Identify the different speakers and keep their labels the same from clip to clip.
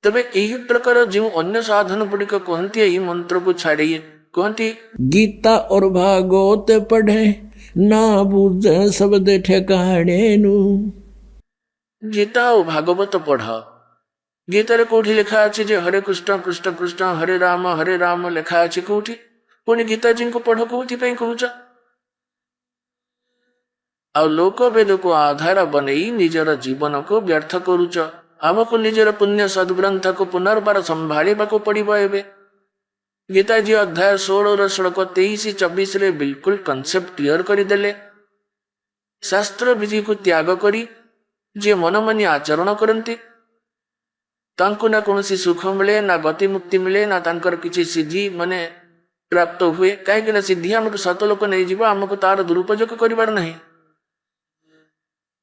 Speaker 1: ତେବେ ଏହି ପ୍ରକାର ଯେଉଁ ଅନ୍ୟ ସାଧନ ଗୁଡ଼ିକ କୁହନ୍ତି, ଏହି ମନ୍ତ୍ରକୁ ଛାଡ଼ି କୁହନ୍ତି,
Speaker 2: गीता और भागवत पढ़े ना बूझे शब्द ठिकाने नू।
Speaker 1: ଗୀତା ଆଉ ଭାଗବତ ପଢ। ଗୀତାରେ କୋଉଠି ଲେଖା ଅଛି ଯେ ହରେ କୃଷ୍ଣ କୃଷ୍ଣ କୃଷ୍ଣ ହରେ ରାମ ହରେ ରାମ? ଲେଖା ଅଛି କୋଉଠି? ପୁଣି ଗୀତାଜୀଙ୍କୁ ପଢ କୋଉଥିପାଇଁ କହୁଛ? ଆଉ ଲୋକବେଦକୁ ଆଧାର ବନେଇ ନିଜର ଜୀବନକୁ ବ୍ୟର୍ଥ କରୁଛ। ଆମକୁ ନିଜର ପୁଣ୍ୟ ସଦ୍ଗ୍ରନ୍ଥକୁ ପୁନର୍ବାର ସମ୍ଭାଳିବାକୁ ପଡିବ। ଏବେ ଗୀତାଜୀ ଅଧ୍ୟାୟ 16ର ଶ୍ଲୋକ 23, 24ରେ ବିଲକୁଲ କନସେପ୍ଟ କ୍ଲିୟର କରିଦେଲେ। ଶାସ୍ତ୍ର ବିଧିକୁ ତ୍ୟାଗ କରି ଯିଏ ମନମାନି ଆଚରଣ କରନ୍ତି, ତାଙ୍କୁ ନା କୌଣସି ସୁଖ ମିଳେ, ନା ଗତି ମୁକ୍ତି ମିଳେ, ନା ତାଙ୍କର କିଛି ସିଦ୍ଧି ମାନେ ପ୍ରାପ୍ତ ହୁଏ। କାହିଁକି ନା ସିଦ୍ଧି ଆମକୁ ସତଲୋକ ନେଇଯିବ, ଆମକୁ ତାର ଦୁରୁପଯୋଗ କରିବାର ନାହିଁ।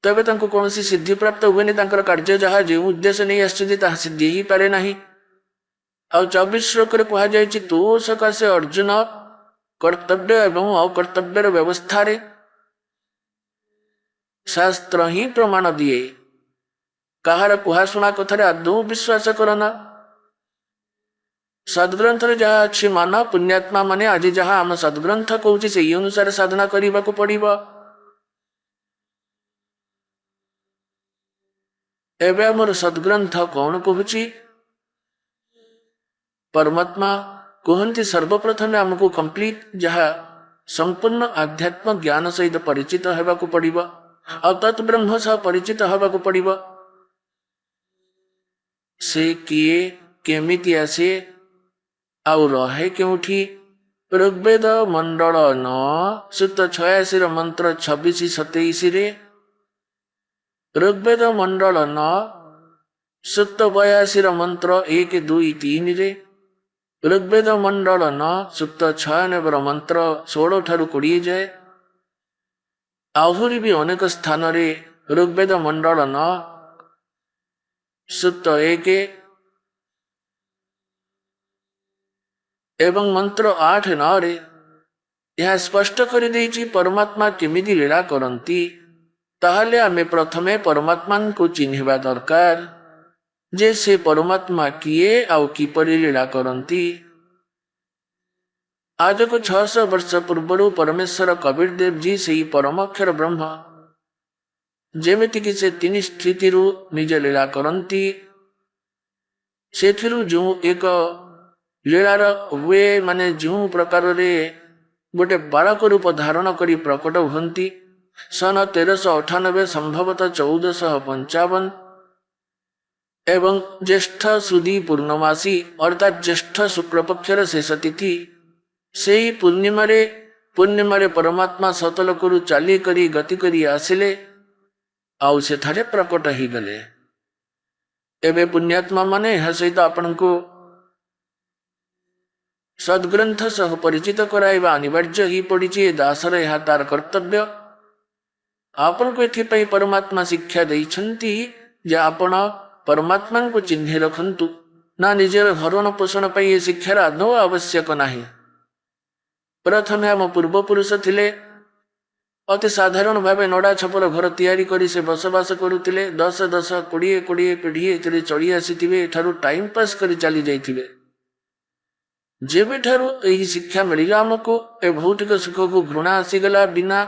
Speaker 1: ତେବେ ତାଙ୍କୁ କୌଣସି ସିଦ୍ଧି ପ୍ରାପ୍ତ ହୁଏନି। ତାଙ୍କର କାର୍ଯ୍ୟ ଯାହା, ଯେଉଁ ଉଦ୍ଦେଶ୍ୟ ନେଇ ଆସିଛନ୍ତି, ତାହା ସିଦ୍ଧି ହେଇପାରେ ନାହିଁ। ଆଉ 24 ଶ୍ଲୋକରେ କୁହାଯାଇଛି, ତୋ ସକାଶେ ଅର୍ଜୁନ, କର୍ତ୍ତବ୍ୟ ଏବଂ ଅକର୍ତ୍ତବ୍ୟର ବ୍ୟବସ୍ଥାରେ ଶାସ୍ତ୍ର ହିଁ ପ୍ରମାଣ ଦିଏ। କାହାର କୁହାଶୁଣା କଥାରେ ଆଦୌ ବିଶ୍ୱାସ କର ନା। ସଦ୍ଗ୍ରନ୍ଥରେ ଯାହା ଅଛି ମାନ। ପୁଣ୍ୟାତ୍ମା ମାନେ ଆଜି ଯାହା ଆମ ସଦ୍ଗ୍ରନ୍ଥ କହୁଛି, ସେଇ ଅନୁସାରେ ସାଧନା କରିବାକୁ ପଡିବ। ଏବେ ଆମର ସଦ୍ଗ୍ରନ୍ଥ କଣ କହୁଛି? ପରମାତ୍ମା କୁହନ୍ତି, ସର୍ବପ୍ରଥମେ ଆମକୁ କମ୍ପ୍ଲିଟ, ଯାହା ସମ୍ପୂର୍ଣ୍ଣ ଆଧ୍ୟାତ୍ମ ଜ୍ଞାନ ସହିତ ପରିଚିତ ହେବାକୁ ପଡିବ ଆଉ ତତ୍ ବ୍ରହ୍ମ ସହ ପରିଚିତ ହେବାକୁ ପଡିବ। ସେ କିଏ, କେମିତି ଆସେ ଆଉ ରହେ କେଉଁଠି? ଋଗ୍ବେଦ ମଣ୍ଡଳ 9, ସୂକ୍ତ 86ର ମନ୍ତ୍ର 26, 27ରେ, ଋଗ୍ବେଦ ମଣ୍ଡଳ 9, ସୂକ୍ତ 82ର ମନ୍ତ୍ର 1, 2, 3ରେ, ଋଗ୍ବେଦ ମଣ୍ଡଳ 9, ସୂକ୍ତ 96ର ମନ୍ତ୍ର 16 ଠାରୁ 20 ଯାଏ, ଆହୁରି ବି ଅନେକ ସ୍ଥାନରେ ଋଗ୍ବେଦ ମଣ୍ଡଳ 9, ସୂକ୍ତ 1 ଏବଂ ମନ୍ତ୍ର 8, 9ରେ ଏହା ସ୍ପଷ୍ଟ କରିଦେଇଛି ପରମାତ୍ମା କେମିତି ଲୀଳା କରନ୍ତି। ତାହେଲେ ଆମେ ପ୍ରଥମେ ପରମାତ୍ମାଙ୍କୁ ଚିହ୍ନିବା ଦରକାର ଯେ ସେ ପରମାତ୍ମା କିଏ ଆଉ କିପରି ଲୀଳା କରନ୍ତି। ଆଜକୁ 600 ବର୍ଷ ପୂର୍ବରୁ ପରମେଶ୍ୱର କବୀର ଦେବଜୀ ସେଇ ପରମାକ୍ଷର ବ୍ରହ୍ମ, ଯେମିତିକି ସେ ତିନି ସ୍ଥିତିରୁ ନିଜ ଲୀଳା କରନ୍ତି, ସେଥିରୁ ଯେଉଁ ଏକ ଲୀଳାର we, ମାନେ ଯେଉଁ ପ୍ରକାରରେ ଗୋଟେ ବାଳକ ରୂପ ଧାରଣ କରି ପ୍ରକଟ ହୁଅନ୍ତି, ସନ 1398, ସମ୍ଭବତଃ 1455 ଏବଂ ଜ୍ୟେଷ୍ଠ ସୁଦୀ ପୂର୍ଣ୍ଣମାସୀ, ଅର୍ଥାତ୍ ଜ୍ୟେଷ୍ଠ ଶୁକ୍ଳପକ୍ଷର ଶେଷ ତିଥି, ସେଇ ପୂର୍ଣ୍ଣିମାରେ ପରମାତ୍ମା ସତଲୋକରୁ ଚାଲି କରି ଗତି କରି ଆସିଲେ ଆଉ ସେଠାରେ ପ୍ରକଟ ହେଇଗଲେ। ଏବେ ପୁଣ୍ୟାତ୍ମା ମାନେ, ଏହା ସହିତ ଆପଣଙ୍କୁ ସଦ୍ଗ୍ରନ୍ଥ ସହ ପରିଚିତ କରାଇବା ଅନିବାର୍ଯ୍ୟ ହେଇପଡ଼ିଛି। ଏ ଦାସର ଏହା ତାର କର୍ତ୍ତବ୍ୟ। ଆପଣଙ୍କୁ ଏଥିପାଇଁ ପରମାତ୍ମା ଶିକ୍ଷା ଦେଇଛନ୍ତି ଯେ ଆପଣ ପରମାତ୍ମାଙ୍କୁ ଚିହ୍ନି ରଖନ୍ତୁ ନା, ନିଜର ଭରଣ ପୋଷଣ ପାଇଁ ଏ ଶିକ୍ଷାର ଆଦୌ ଆବଶ୍ୟକ ନାହିଁ। ପ୍ରଥମେ ଆମ ପୂର୍ବପୁରୁଷ ଥିଲେ, ଅତି ସାଧାରଣ ଭାବେ ନଡ଼ା ଛପର ଘର ତିଆରି କରି ସେ ବସବାସ କରୁଥିଲେ। 10 10, 20 20 ପିଢ଼ି ଏଥିରେ ଚଳି ଆସିଥିବେ, ଏଠାରୁ ଟାଇମ୍ ପାସ୍ କରି ଚାଲି ଯାଇଥିବେ। ଯେବେଠାରୁ ଏହି ଶିକ୍ଷା ମିଳିଲା ଆମକୁ, ଏ ଭୌତିକ ସୁଖକୁ ଘୃଣା ଆସିଗଲା। ବିନା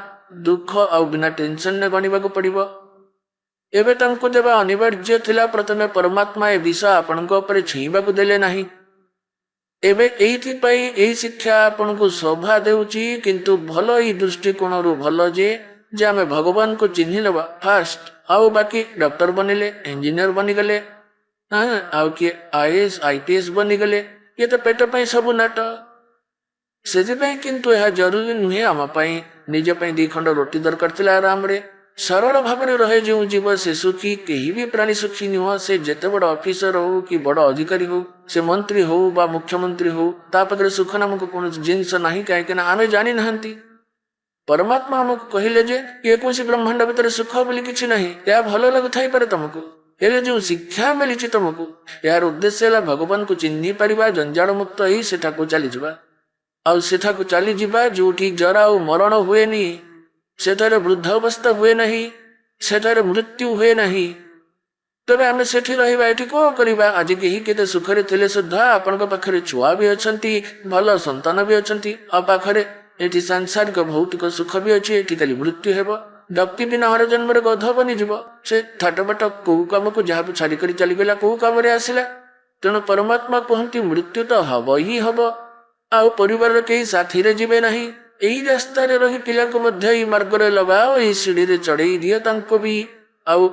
Speaker 1: ଦୁଃଖ ଆଉ ବିନା ଟେନସନରେ ଗଣିବାକୁ ପଡ଼ିବ। ଏବେ ତାଙ୍କୁ ଦେବା ଅନିବାର୍ଯ୍ୟ ଥିଲା। ପ୍ରଥମେ ପରମାତ୍ମା ଏ ବିଷ ଆପଣଙ୍କ ଉପରେ ଛୁଇଁବାକୁ ଦେଲେ ନାହିଁ। ଏବେ ଏଇଥିପାଇଁ ଏହି ଶିକ୍ଷା ଆପଣଙ୍କୁ ଶୋଭା ଦେଉଛି। କିନ୍ତୁ ଭଲ, ଏଇ ଦୃଷ୍ଟିକୋଣରୁ ଭଲ ଯେ ଆମେ ଭଗବାନଙ୍କୁ ଚିହ୍ନି ନେବା ଫାଷ୍ଟ। ଆଉ ବାକି ଡକ୍ଟର ବନିଲେ, ଇଞ୍ଜିନିୟର ବନିଗଲେ, ହଁ, ଆଉ କିଏ ଆଇଏଏସ୍, ଆଇପିଏସ୍ ବନିଗଲେ, ଇଏ ତ ପେଟ ପାଇଁ ସବୁ ନାଟ। ସେଥିପାଇଁ କିନ୍ତୁ ଏହା ଜରୁରୀ ନୁହେଁ ଆମ ପାଇଁ। ନିଜ ପାଇଁ ଦି ଖଣ୍ଡ ରୋଟି ଦରକାର ଥିଲା। ଆରାମରେ ସରଳ ଭାବରେ ରହେ ଯେଉଁ ଜୀବ, ସେ ସୁଖୀ। କେହି ବି ପ୍ରାଣୀ ସୁଖୀ ନୁହଁ। ସେ ଯେତେ ବଡ଼ ଅଫିସର ହଉ କି ବଡ଼ ଅଧିକାରୀ ହଉ, ସେ ମନ୍ତ୍ରୀ ହଉ ବା ମୁଖ୍ୟମନ୍ତ୍ରୀ ହଉ, ତା ପାଖରେ ସୁଖ ନାମକ କୌଣସି ଜିନିଷ ନାହିଁ। କାହିଁକି ନା ଆମେ ଜାଣିନାହାନ୍ତି। ପରମାତ୍ମା ଆମକୁ କହିଲେ ଯେ କୌଣସି ବ୍ରହ୍ମାଣ୍ଡ ଭିତରେ ସୁଖ ବୋଲି କିଛି ନାହିଁ। ଏହା ଭଲ ଲାଗୁଥାଇପାରେ ତମକୁ, ହେଲେ ଯେଉଁ ଶିକ୍ଷା ମିଳିଛି ତମକୁ, ଏହାର ଉଦ୍ଦେଶ୍ୟ ହେଲା ଭଗବାନଙ୍କୁ ଚିହ୍ନି ପାରିବା, ଜଞ୍ଜାଳ ମୁକ୍ତ ହେଇ ସେଠାକୁ ଚାଲିଯିବା। ଆଉ ସେଠାକୁ ଚାଲିଯିବା ଯୋଉଠି ଜରା ଆଉ ମରଣ ହୁଏନି, ସେଠାରେ ବୃଦ୍ଧ ଅବସ୍ଥା ହୁଏ ନାହିଁ, ସେଠାରେ ମୃତ୍ୟୁ ହୁଏ ନାହିଁ। ତେବେ ଆମେ ସେଠି ରହିବା, ଏଠି କଣ କରିବା? ଆଜି କେହି କେତେ ସୁଖରେ ଥିଲେ ସୁଦ୍ଧା ଆପଣଙ୍କ ପାଖରେ ଛୁଆ ବି ଅଛନ୍ତି, ଭଲ ସନ୍ତାନ ବି ଅଛନ୍ତି, ଆଉ ପାଖରେ ଏଠି ସାଂସାରିକ ଭୌତିକ ସୁଖ ବି ଅଛି। ଏଠି ଖାଲି ମୃତ୍ୟୁ ହେବ। ଭକ୍ତି ବିନା ହର ଜନ୍ମରେ ଗଧ ବନିଯିବ। ସେ ଥାଟବାଟ କୋଉ କାମକୁ ଯାହାକୁ ଛାଡ଼ିକରି ଚାଲିଗଲା, କୋଉ କାମରେ ଆସିଲା? ତେଣୁ ପରମାତ୍ମା କୁହନ୍ତି, ମୃତ୍ୟୁ ତ ହବ ହିଁ ହବ, ଆଉ ପରିବାରର କେହି ସାଥିରେ ଯିବେ ନାହିଁ। ଏଇ ରାସ୍ତାରେ ରହି ପିଲାଙ୍କୁ ମଧ୍ୟ ଏଇ ମାର୍ଗରେ ଲଗାଅ, ଏଇ ସିଡ଼ିରେ ଚଢ଼େଇ ଦିଅ ତାଙ୍କୁ ବି, ଆଉ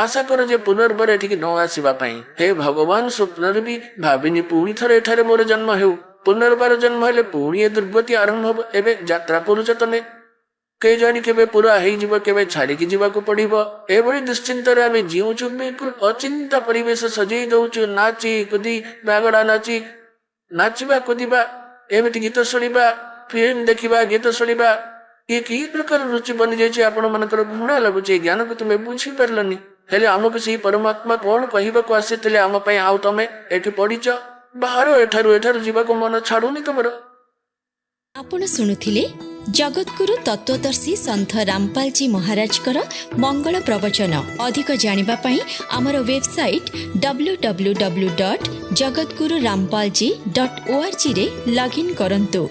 Speaker 1: ଆଶା କର ଯେ ପୁନର୍ବାର ଏଠିକି ନ ଆସିବା ପାଇଁ। ହେ ଭଗବାନ, ସ୍ୱପ୍ନରେ ବି ଭାବିନି ପୁଣି ଥରେ ଏଠାରେ ମୋର ଜନ୍ମ ହେଉ। ପୁନର୍ବାର ଜନ୍ମ ହେଲେ ପୁଣି ଏ ଦୁର୍ଗତି ଆରମ୍ଭ ହବ। ଏବେ ଯାତ୍ରା କରୁଛ ତମେ, କେଜାଣି କେବେ ପୁରା ହେଇଯିବ, କେବେ ଛାଡ଼ିକି ଯିବାକୁ ପଡ଼ିବ। ଏଭଳି ଦୁଶ୍ଚିନ୍ତାରେ ଆମେ ଜିଉଛୁ। ବିଲକୁଲ ଅଚିନ୍ତା ପରିବେଶ ସଜେଇ ଦଉଛୁ। ନାଚି କୁଦି, ବାଗଡ଼ା ନାଚି ନାଚିବା, କୁଦିବା, ଏମିତି ଗୀତ ଶୁଣିବା, ଫିଲ୍ମ ଦେଖିବା, ଗୀତ ଶୁଣିବା, ଇଏ କି ପ୍ରକାର ରୁଚି ବନିଯାଇଛି ଆପଣମାନଙ୍କର? ଘୃଣା ଲାଗୁଛି। ଏ ଜ୍ଞାନକୁ ତୁମେ ବୁଝିପାରିଲନି। ହେଲେ ଆମକୁ ସେଇ ପରମାତ୍ମା କଣ କହିବାକୁ ଆସିଥିଲେ ଆମ ପାଇଁ? ଆଉ ତମେ ଏଠି ପଡ଼ିଛ, ବାହାର ଏଠାରୁ, ଏଠାରୁ ଯିବାକୁ ମନ ଛାଡୁନି ତୁମର।
Speaker 3: ଆପଣ ଶୁଣୁଥିଲେ ଜଗତଗୁରୁ ତତ୍ତ୍ୱଦର୍ଶୀ ସନ୍ଥ ରାମପାଲଜୀ ମହାରାଜଙ୍କର ମଙ୍ଗଳ ପ୍ରବଚନ। ଅଧିକ ଜାଣିବା ପାଇଁ ଆମର ୱେବସାଇଟ୍ www.jagatgururampalji.orgରେ ଲଗ୍ଇନ୍ କରନ୍ତୁ।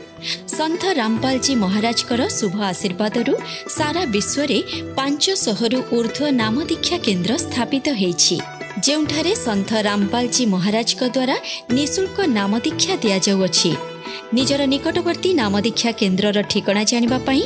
Speaker 3: ସନ୍ଥ ରାମପାଲଜୀ ମହାରାଜଙ୍କର ଶୁଭ ଆଶୀର୍ବାଦରୁ ସାରା ବିଶ୍ୱରେ 500ରୁ ଉର୍ଦ୍ଧ୍ୱ ନାମ ଦୀକ୍ଷା କେନ୍ଦ୍ର ସ୍ଥାପିତ ହେଇଛି, ଯେଉଁଠାରେ ସନ୍ଥ ରାମପାଲଜୀ ମହାରାଜଙ୍କ ଦ୍ୱାରା ନିଃଶୁଳ୍କ ନାମ ଦୀକ୍ଷା ଦିଆଯାଉଅଛି। ନିଜର ନିକଟବର୍ତ୍ତୀ ନାମଦୀକ୍ଷା କେନ୍ଦ୍ରର ଠିକଣା ଜାଣିବା ପାଇଁ